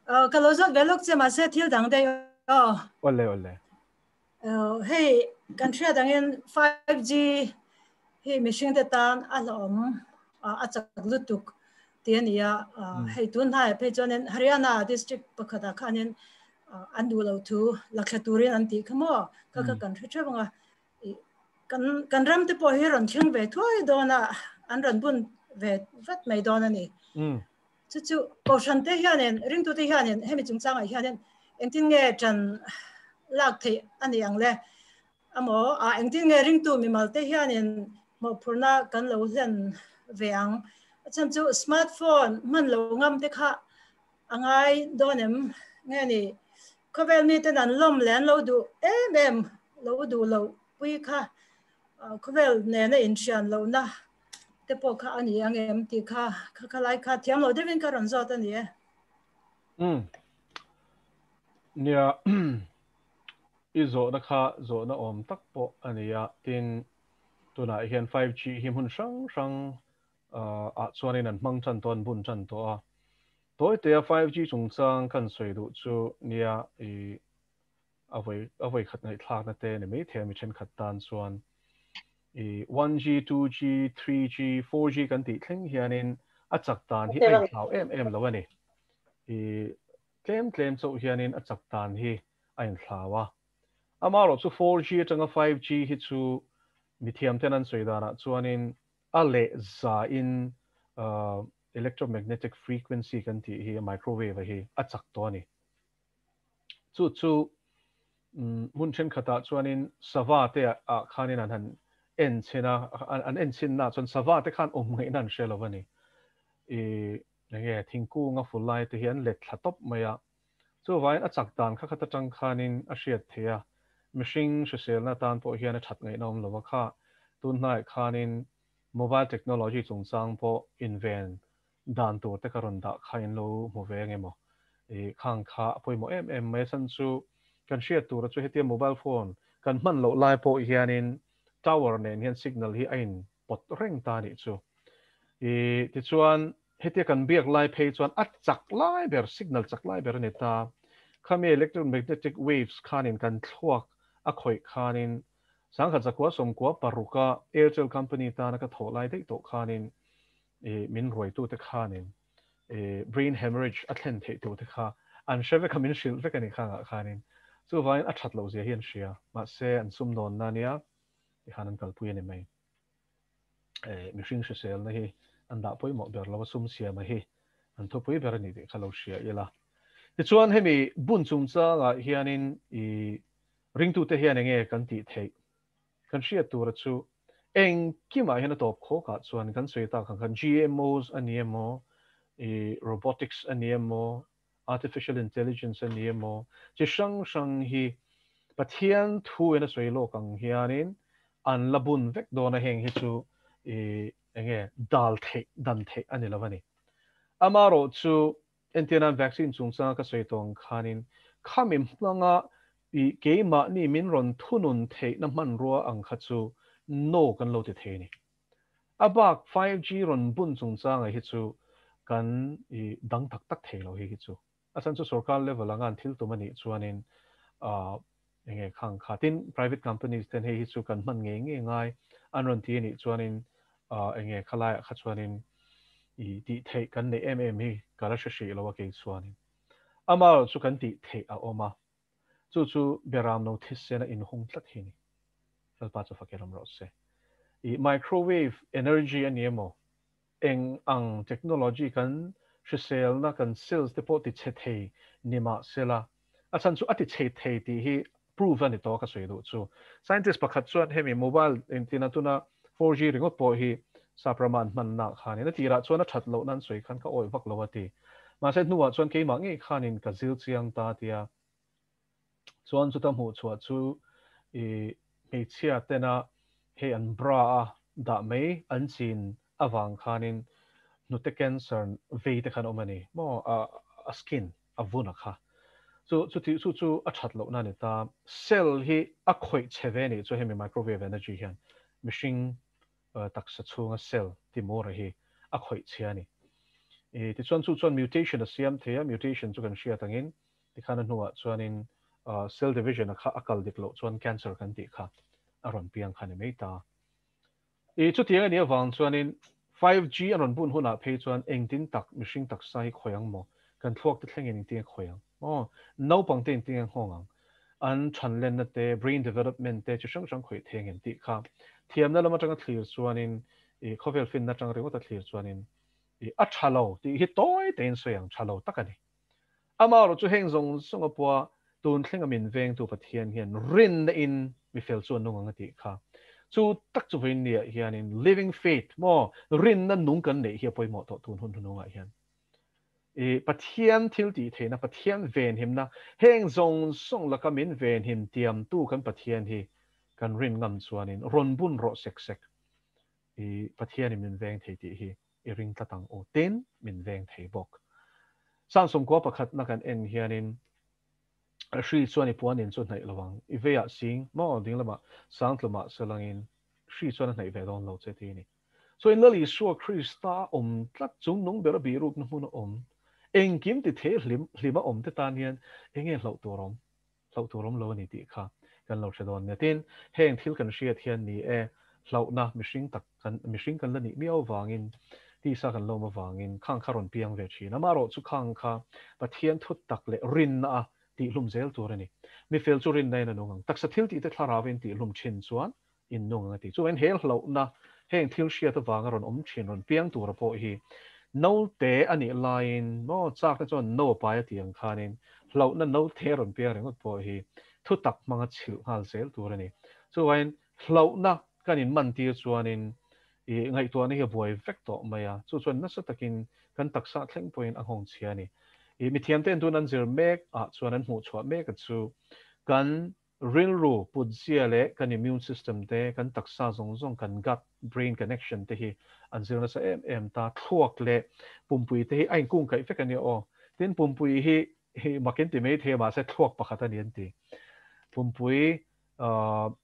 Ka lo zawt ve lawk che mahse thil dang daih aw. Awle awle. Hei kan hriat angin 5G hi mihring te tan a hlauhawm a chak lutuk tih a ni a. Hei tun hnaiah phei chuanin Haryana district pakhatah khanin an duh lo thu la thla turin an tih kha maw kha kha kan hre theuh ang a. Kan kan ram te pawh hi rawn thleng ve thuai dawn a, an rawn bun ve vat mai dawn a ni. Chu chu Kohhran te hianin, ringtute hianin hemi chungchangah hianin engtin nge ṭan lak theih a ni ang le? Amaw, a engtin nge ringtu mimal te hianin mawhphurhna kan lo hlen ve ang? A chhan chu smartphone hman lo ngam te kha a ngai dawn em? Nge ni, khawvel miten an lawm leh an lo duh em em lo duh loh pui kha khawvel nena inhrian lohna te pawh kha a ni ang em tih kha kha kha lai kha thiam lo deuhin ka rawn zawt a ni e. Umm. Nia, i zawhna kha zawhna awm tak pawh a ni a, tin tunah hian 5G hi hmun hrang hrang ah chuanin an hmang tan tawh, an bun tan tawh a. Tawitea 5G chungchang kan sawi duh chu nia i a vawi a vawi khat ngaihthlakna te ni maithei a mi thenkhat tan chuan i 1G, 2G, 3G, 4G kan tih thleng hianin a chak dan hi a inthlau em em lo a ni. I tlem tlem chauh hianin a chak dan hi a inthlau a. Amaherawh chu 4G atanga 5G hi chu mithiam ten an sawi danah chuanin a leh zain electromagnetic frequency kan tih hi microwave a hi a chak tawh a ni. Chu chu hmun thenkhatah chuanin sava te ah khanin an han en chhin a, an en chhinna chuan sava te khan awm ngaihna an hre lo a ni. I enge thingkung a ful lai te hi an let thla tawp mai a. Chuvangin a chak dan kha khat atang khanin a hriat theih a, mihring hriselna atan pawh hian a that ngaihna awm lo a kha. Tun hnaiah khanin mobile technology chungchang pawh inven dan tur te ka rawn dah kha in lo hmu ve ang emaw? I khang kha a pawimawh em em mai a chhan chu kan hriat tura chu hetia mobile phone kan hman loh lai pawh hianin tower nen hian signal hi a in pawt reng ta a nih chu. I tichuan hetia kan biak lai phei chuan a chak lai ber signal chak lai ber a ni ta. Khami electromagnetic waves khanin kan thluak a khawih khanin sangkhat zakua sawmkua paruka Airtel company tana ka thawh lai daih tawh khanin i min ruaitute khanin i brain hemorrhage a thlen theih tur te kha an hre vek a, min hrilh vek a ni khangah khanin. Chuvangin a that loh zia hi an hria, mahse an sumdawnna ania tikhan an kalpui a ni mai. I mihring hriselna hi an dah pawimawh ber lo a, sum siama hi an thupui ber a ni tih kha lo hria ila. Tichuan hemi bun chungchangah hianin i ringtute hian enge kan tih theih? Kan hriat tura chu engkimah hian a tawp khawkah chuan kan sawi tak ang khan GMOs a ni emaw, i robotics a ni emaw, artificial intelligence a ni emaw, chi hrang hrang hi Pathian thu in a sawi lawk ang hianin an la bun vek dawn a, heng hi chu i enge dal theih dan theih a ni lo a ni. Amaherawh chu Entirnan vaccine chungchanga ka sawi tawh ang khanin khami hmanga i keimahni min rawn thunun theihna hmanrua ang kha chu no kan lo ti thei a ni. A bak 5G rawn bun chungchanga hi chu kan i dang tak tak thei lo hi hi chu. A chhan chu sorkar level anga an thil tum a nih chuanin enge khang kha tin private companies ten hei hi chu kan hman ngei ngei ngai an rawn ti a nih chuanin enge khalaiah kha chuanin i tih theih kan neih em em hi ka la hre hrih lo a kei chuanin amaherawh chu kan tih theih a awm a chu chu beram no thisen a inhung tlat hi ni Lalpa chu fak erawm rawh se i microwave energy a ni emaw Eng ang technology kan hriselna kan cells te pawh ti chhe thei ni mah sela, a chhan chu a ti chhe thei tih hi prove a ni tawh ka sawi duh chu. Scientist pakhat chuan hemi mobile engtin a tuna 4G ringawt pawh hi sap rama an hmanna khanin a tirah chuan a that lohna an sawi khan ka awih vak lo a ti. Mahse hnuah chuan keimah ngei khanin ka zil chiang ta tia Chuan chuta hmuh chhuah chu i hmeichhia tena hei an bra a dah mai an chin avang khanin hnute cancer vei te khan awm a ni maw a skin a vun a kha chu chuti chu chu a that lohna a ni ta cell hi a khawih che ve a nih chu hemi microwave energy hian mihring taksa chhunga cell timur hi a khawih che a ni. I tichuan chu chuan mutation a siam thei a, mutation chu kan hriat angin tikhan a hnuah chuanin cell division a kha a kal dik loh chuan cancer kan tih kha a rawn piang kha ni mai ta. I chutiang a nih avang chuanin 5G an rawn bun hunah phei chuan engtin tak mihring taksa hi khawi ang maw? Kan thluak te thlengin engtin a khawi ang maw? Naupang te engtin a nghawng ang? An thanlenna te, brain development te chi hrang hrang khawih thei ang em tih kha thiamna lam atanga thlir chuanin i khawvel finna atang ringawt a thlir chuanin i a tha lo tih hi tawi tein sawi ang tha lo tak a ni. Amaherawhchu heng zawng zawng a pua tun thlenga min vengtu Pathian hian rinna in mi fel chu a nung ang a tih kha. Chu tak chu vawiin niah hianin living faith maw rinna nung kan neih hi a pawimawh tawh tun hun hnungah hian. I Pathian thil tih theihna, Pathian venhimna, heng zawng zawng laka min venhim tiamtu kan Pathian hi kan rin ngam chuanin rawn bun rawh sek sek. I Pathianin min veng thei tih hi i ring tlat ang u. Tin, min veng thei bawk. Psalm 91 na kan en hianin hri chuan i puanin chu hnaih lo ang. I veiah sing maw ding lamah sang tlumah selangin hri chuan a hnaih ve dawn lo che ti a ni. So in Lal Isua Krista awm tlat chung nung ber a bihrukna hmun a awm. Engkim ti thei hlim hlima awm te tan hian enge hlauh tur awm? Hlauh tur awm lo a ni tih kha kan lo hre dawn nia. Tin, heng thil kan hriat hian ni e, hlauhna mihring tak kan mihring kan la nih miau avangin, tisa kan lawm avangin khang kha rawn piang ve thin. Amaherawh chu khang kha Pathian thut tak leh rinna a tihhlum zel tur a ni. Mi fel chu rinna in a nung ang. Taksa thil tihte thlarau in tihhlum thin chuan in nung ang a ti. Chuvangin he hlauhna heng thil hriat avanga rawn awm thin, rawn piang tura pawh hi naute a nih laiin maw chakna chuan no a pai a tih ang khanin hlauhna naute rawn piang ringawt pawh hi thutak hmanga chhilh nghal zel tur a ni. Chuvangin hlauhna kan in man tir chuanin i ngaihtuahna hi a buai vek tawh mai a, chu chuan nasa takin kan taksa thleng pawhin a nghawng chhia a ni. I mithiamte en tun an zir mek ah chuan an hmuhchhuah mek a chu kan Rilru putzia leh kan immune system te, kan taksa zawng zawng, kan gut brain connection te hi an zir nasa em em ta. Thluak leh pumpui te hi a inkungkaih vek a nia aw. Tin, pumpui hi hi mak in ti mai thei a mahse thluak pakhat a ni an ti. Pumpui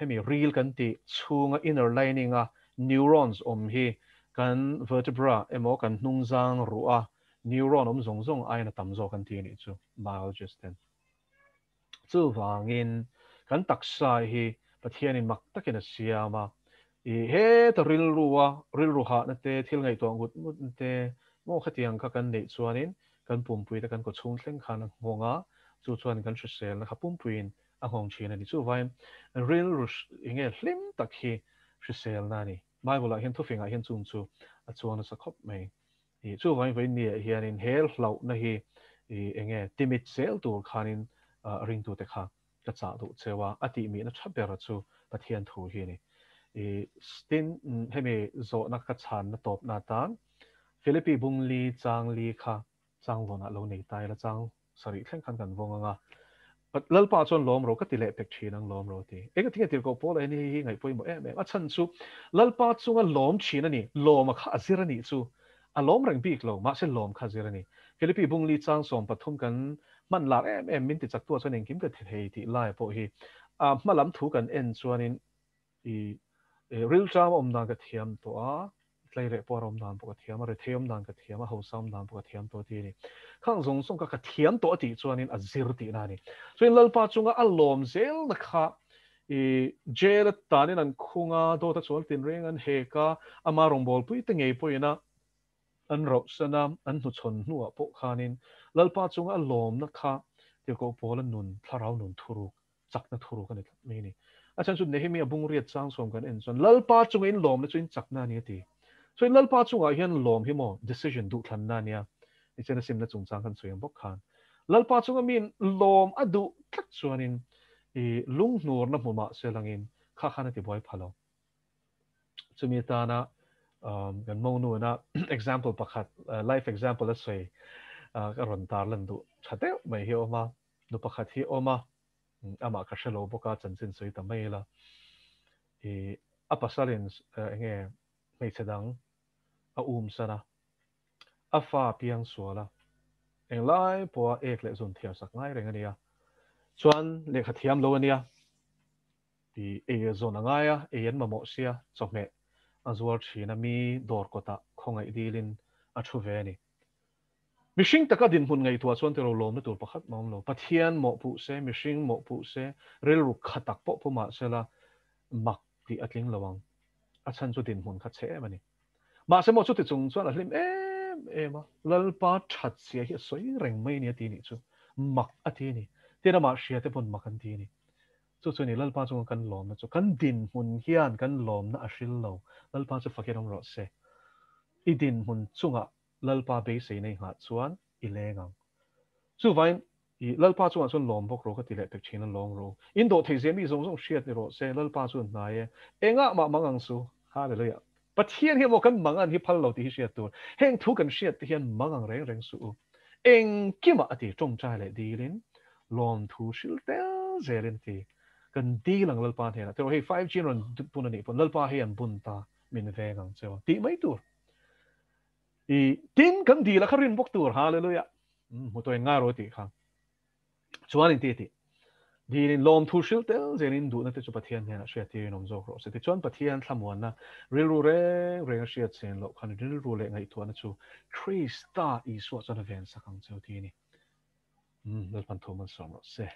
hemi ril kan tih chhunga inner lining a neurons awm hi kan vertebra emaw kan hnungzang ruh a neuron awm zawng zawng aiin a tam zawk an ti a nih chu biologist ten. Chuvangin, kan taksa hi Pathianin mak takin a siam a, i heta rilrua rilru hahna te, thil ngaihtuah ngut ngut te, maw khatiang kha kan neih chuanin kan pumpui te kan kawchhung thleng khan a nghawng a, chu chuan kan hriselna kha pumpuiin a nghawng thin a ni. Chuvangin, rilru enge hlim tak hi hriselna a ni. Bible-ah hian thufingah hian chung chu a chuang nasa khawp mai. I chuvangin vawiin niah hianin he hlauhna hi i enge timit zel tur khanin ringtute kha ka chah duh cheu a, a tihmihna tha bera chu Pathian thu hi a ni. I tin hemi zawhna ka chhanna tawpna atan Philippi bungli changli kha changvawnah lo nei ta ila chang sarih thleng khan kan vawng ang a, Lalpa chuan lawm rawh ka ti leh pek thin ang lawm rawh ti. Eng tinge tirhkoh pawl a ni hi ngaih pawimawh em em. A chhan chu Lalpa chunga lawm thin a ni, lawm a kha a zir a nih chu. A lawm reng bik lo, mahse lawm kha a zir a ni. Philippi bungli chang 13 kan hman lar em em min ti chaktu ah chuan engkim ka ti thei tih lai pawh hi a hma lam thu kan en chuanin I rilṭam awm dan ka thiam tawh a, tleireh pawh a awm dan pawh ka thiam a, rethei awm dan ka thiam a, hausa awm dan pawh ka thiam tawh tih a ni. Khang zawng zawng kha ka thiam tawh a tih chuanin a zir tihna a ni. Chuan Lalpa chunga a lawm zelna kha i jail atanin an khung a, dawt a chual tinreng an hek a, ama rawngbawlpui te ngei pawhin a an rauhsan a, an hnuchhawn hnuah pawh khanin Lalpa chunga a lawmna kha tirhkoh pawla nun, thlarau nun thuruk chakna thuruk a ni tlat mai a ni. A chhan chu Nehemia bungriat chang sawm kan en chuan Lalpa chunga in lawmna chu in chakna a ni a ti. So in Lalpa chungah hian lawm hi maw decision duhthlanna a nia. Nichen a simna chungchang kan sawi ang bawk khan Lalpa chunga mi lawm a duh tlat chuanin i lunghnurna hmu mah se langin kha khan a ti buai pha lo. Chumi atana kan monu-na example pakhat life example a sawi ka rawn tarlan duh tha deuh mai hi a awm a. Nu pakhat hi awm a, amah ka hre lo bawk a, chanchin sawi ta mai ila. I a pasalin enge hmeichhe dang a um san a, a fa piang sual a, englai pawha ek leh zun thiar sak ngai reng a nia. Chuan lehkha thiam lo a nia. I ei a zawn a ngai a, ei an mamawh sia, chawhmeh a zuar thin a, mi dawr kawtah khawngaih dilin a thu ve a ni. Mihring taka dinhmun ngaihtuah chuan tiro lawmna tur pakhat mah awm lo. Pathian mawhpuh se, mihring mawhpuh se, rilru kha tak pawh pu mah sela mak tih a tling lo ang. A chhan chu dinhmun kha chhe em a ni. Mahse maw chuti chung chuan a hlim em em a, Lalpa that zia hi a sawi reng mai ni a ti nih chu mak a ti a ni. Tin amah hria te pawn mak an ti a ni. Chu chu a ni Lalpa chunga kan lawmna chu. Kan dinhmun hian kan lawmna a hril lo. Lalpa chu fakin awm rawh se. I dinhmun chungah Lalpa beisei nei nghah chuan i leng ang. Chuvain, i Lalpa chungah chuan lawm bawk rawh ka ti leh pek thin a, lawng rawh u. In dawh theih zia mi zawng zawng hriat ni rawh se, Lalpa chu hnai e. Engah mah mang ang su. Hallelujah. Pathian hian maw kan mang an hi phal lo tih hi hriat tur. Heng thu kan hriat te hian mang ang reng reng suh u. Engkimah a ti, tawngtai leh dilin, lawmthu hril tel zelin a ti. Kan dil ang Lalpa hnenah. Tiraw hei 5G an rawn bun a nih pawn Lalpa hei an bun ta, min veng ang che aw tih mai tur. I tin kan dil a kha rin bawk tur hallelujah hmu tawh in ngai ro tih kha chuan in ti ti dilin lawmthu hril tel zelin duhna te chu Pathian hnenah hriat tir in awm zawk rawh se tichuan Pathian thlamuanna rilru reng reng a hriat chen loh khan rilru leh ngaihtuahna chu Krista Isua chuan a ven sak ang cheu ti a ni. Lalpan thu man sawm rawh se.